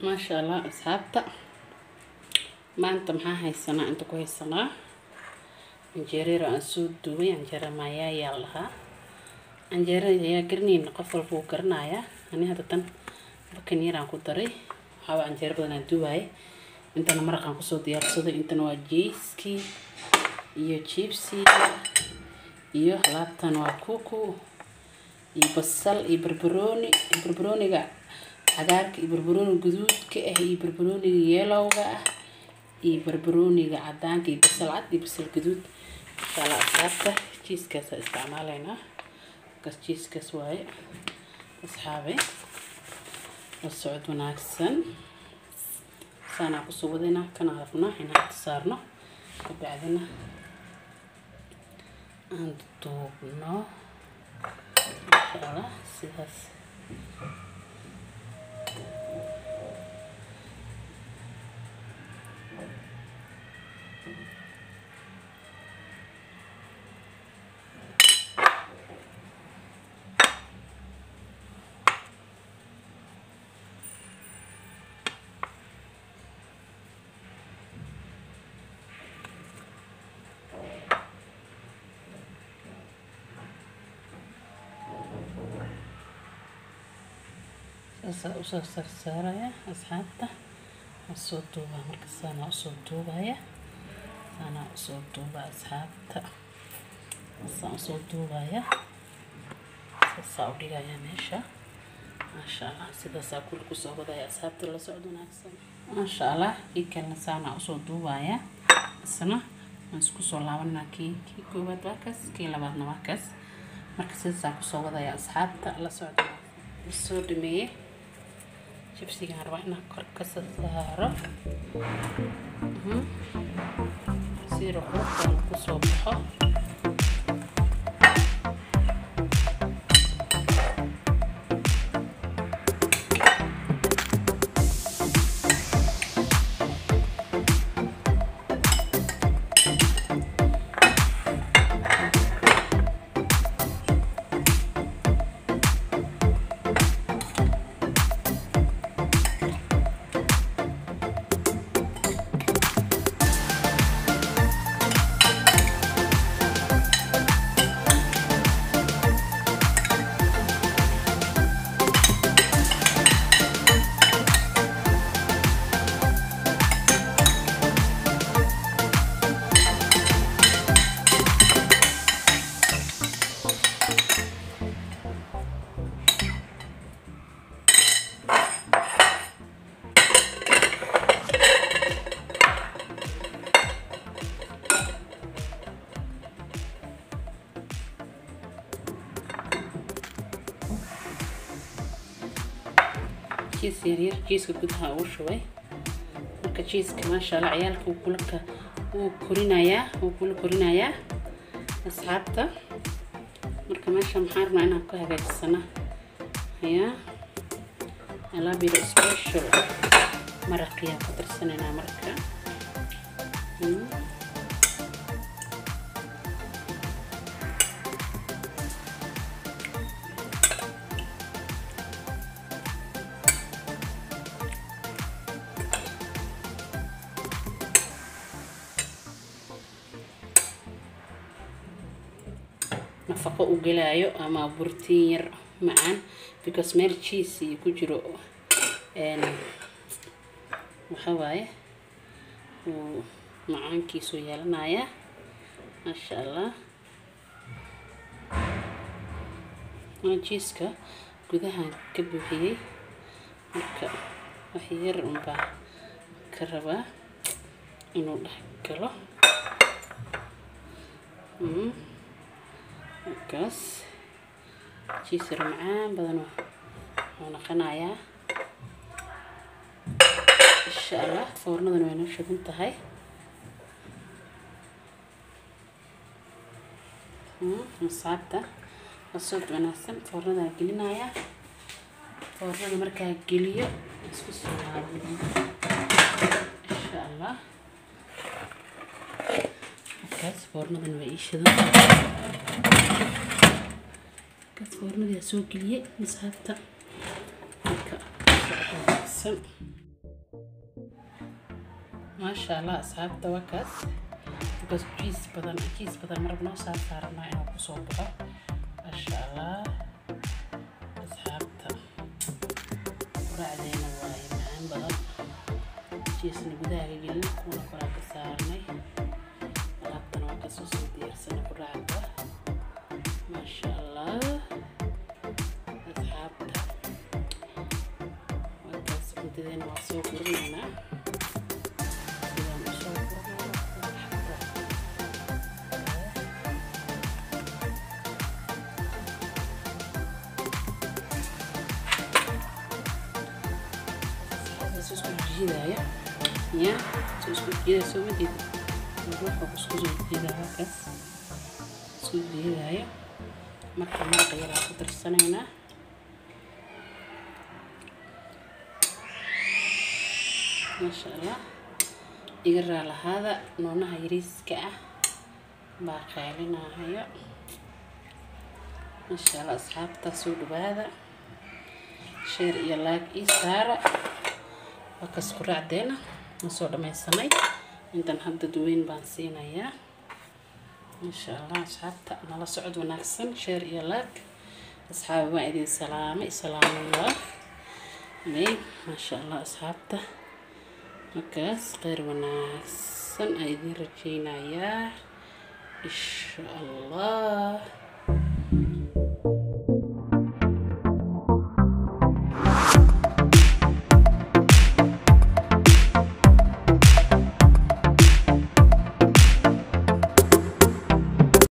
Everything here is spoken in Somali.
Maasha Allah asxaabta, maanta maxaa haysanaa? Inta ku haysanaa canjeero aan soo duubay. Canjeero mayaayaa la dhahaa. Canjeerada ayaa garanayna, qof walba wuu garanayaa. Ani hadda tan bakan yar aan ku daray. Waxaa canjeero badan aan duubaayay. Intana maraqaan kusoo diyaarsaday. Intana waa jeeskii iyo jibsi iyo alaabtan waa kuku iyo basal iyo barbarooni, barbarooniga cagaarka iyo barbarooniga guduudka ah iyo barbarooniga yellowga ah iyo barbarooniga cadaanka iyo basal cad iyo basal guduud. Insha Allah asxaabta, jiiskaasa isticmaalaynaa. Markaas jiiskaas waaye asxaabe, la socod wanaagsan. Saanaa kusoo wadaynaa, kana rabnaa inaan saarno, kabacdina aan duubno insha Allah sidaas. Saasaa usoo sarsaaraya asxaabta, waan soo duubaa. Marka saanaa usoo duubaya, saanaa usoo duubaa asxaabta, saan usoo duubaya, saasaa u dhigaya meesha. Maasha Allah, sidaasaa kuli kusoo wadaya asxaabta, la socod wanaagsan. Maasha Allah, kii kalena saanaa usoo duubaya isna. Waan isku soo laabanaa. Kii koowaad waa kaas, kii labaadna waa kaas. Marka sidaasaa kusoo wadaya asxaabta, la socod wanaagsan. Soo dhameeyey jibsigaan, rabaa inaan kor ka saaro si ruquuqdan kusoo baxo. Jiis yaryar jiiska gudaha ugu shubay. Marka jiiska, maasha Allah, ciyaalka wuu kula wuu korinayaa, wuu kula korinayaa asxaabta. Marka meesha maxaan rabnaa inaan ku hagaajisana yaa alaab yaro special ah, maraqiyaan ku darsanaynaa. Marka nafaqo u gelaayo ama borotiin yar macaan, because meel cheese iyo ku jiro waxa waaye wuu macaankiisu yeelanayaa. Maasha Allah, cheeska gudahan ka buuxiyey. Marka wax yar unbaa ka rabaa inuu dhex galo. Markaas cheese yar macaan badan wuxuu noqonayaa insha Allah. Foornadana way noo shidan tahay asxaabta, la socod wanaagsan. Foornadaan gelinayaa. Foornada markaa geliyo isku soo laabanaya insha Allah. Markaas foornadan way ii shidan tahay. Markaas foornadii soo geliyey asxaabta. Marka wanaagsan. Maasha Allah, asxaabta, waa kaas, because cheese badan, cheese badan marab noo saar saarnaa inuu kusoo baxo. Maasha Allah, asxaabta, quraacdeena waaye, macaan badan. Cheesena gudaha ka gelin, kuwana koraa ka saarnay. Alaabtana waa kasoo soo diyaarsanay quraacda. Maasha Allah, asxaabta, waakaas cuntadeena waa soo gurinaynaa. Sidaan usoo gurinaynaa. Soo isku jiidaya ya, soo isku jiidaya, soo ma jeedid? Ruuxa isku soo jiidaya, waakaas isku jiidaya. Marka maraqa yaraa ku darsanaynaa. Maasha Allah, iga raalahaada, noonaha yariiska ah baa qaylinahaya. Maasha Allah, asxaabta, soo dhawaada, share iyo like ii saara. Waa kas quraacdeena aan soo dhammaysanay. Intan hadda duweyn baan siinayaa. Maasha Allah, asxaabta, nala socod wanaagsan, share iyo like. Asxaabi, waan idin salaamay, salaamullah may. Maasha Allah, asxaabta, markaas kheyr wanaagsan aan idin rajeynayaa, insha Allah.